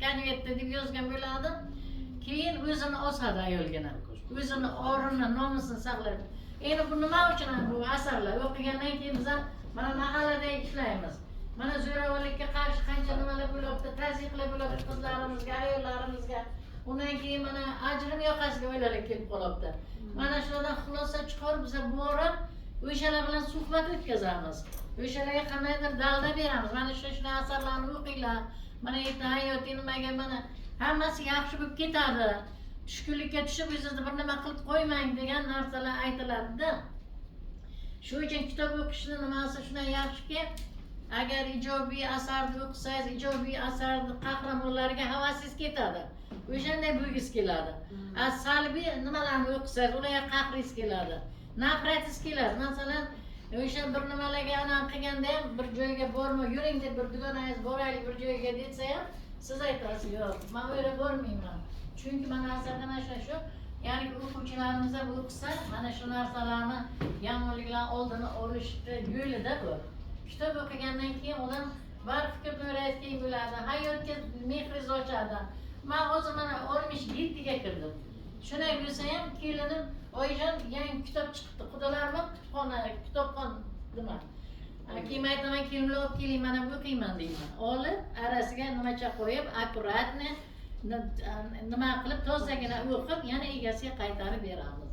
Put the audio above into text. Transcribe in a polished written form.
Konvertda deb yozgan bo'ladi. Keyin o'zini osadi ayolgina. O'zini orini, nomusini saqlaydi. Endi bu nima uchun bu asarlar? O'qigandan keyin biz ham mana mahallada ishlaymiz. Mana zo'ravonlikka qarshi qancha nimalar bo'lyapti, tazyiqlar bo'lyapti qizlarimizga, ayollarimizga. Undan keyin mana ajrim yoqasiga oilalar kelib qolyapti. Mana shulardan xulosa chiqarib, biz borib o'shalar bilan suhbat o'tkazamiz. O'shalarga qandaydir dalda beramiz. Mana shu shunaqa asarlarni o'qinglar. Mana erta hayotiy nimaga mana hammasi yaxshi bo'lib ketadi. Tushkunlikka tushib o'zingizni bir nima qilib qo'ymang degan narsalar aytiladi-da. Shu uchun kitob o'qishni nimasi shunday yaxshiki, agar ijobiy asarni o'qisangiz, ijobiy asarni qahramonlariga havasingiz ketadi. O'shanday bo'lgisi keladi. A salbiy nimalarni o'qisangiz, ularga qahringiz keladi. Nafratingiz keladi. Masalan, o'sha bir nimalarga anaqa qilganda ham, bir joyga borma, yuring deb bir dugonangiz boraylik bir joyga desa ham, siz aytasiz, yo'q, man u yerga bormayman. Chunki mana asarda mana shu, ya'ni o'quvchilarimiz ham o'qisa, mana shu narsalarni, yomonliklarni oldini olishni yo'lida bu. Kitob o'qigandan keyin odam bar fikr doirasi keng bo'ladi, hayotga mehringiz ochadi. Man o'zim mana 67 ga kirdim. Shunday bo'lsa ham kelinim, oyijon, yangi kitob chiqibdi, qudalarmi kutubxona, kitobxon nima. Keyin aytaman, kelinlar, olib keling, mana bu o'qiyman deyman. Olib, arasiga nimacha qo'yib, аккуратно nima qilib, tozagina o'qib, yana egasiga qaytarib beramiz.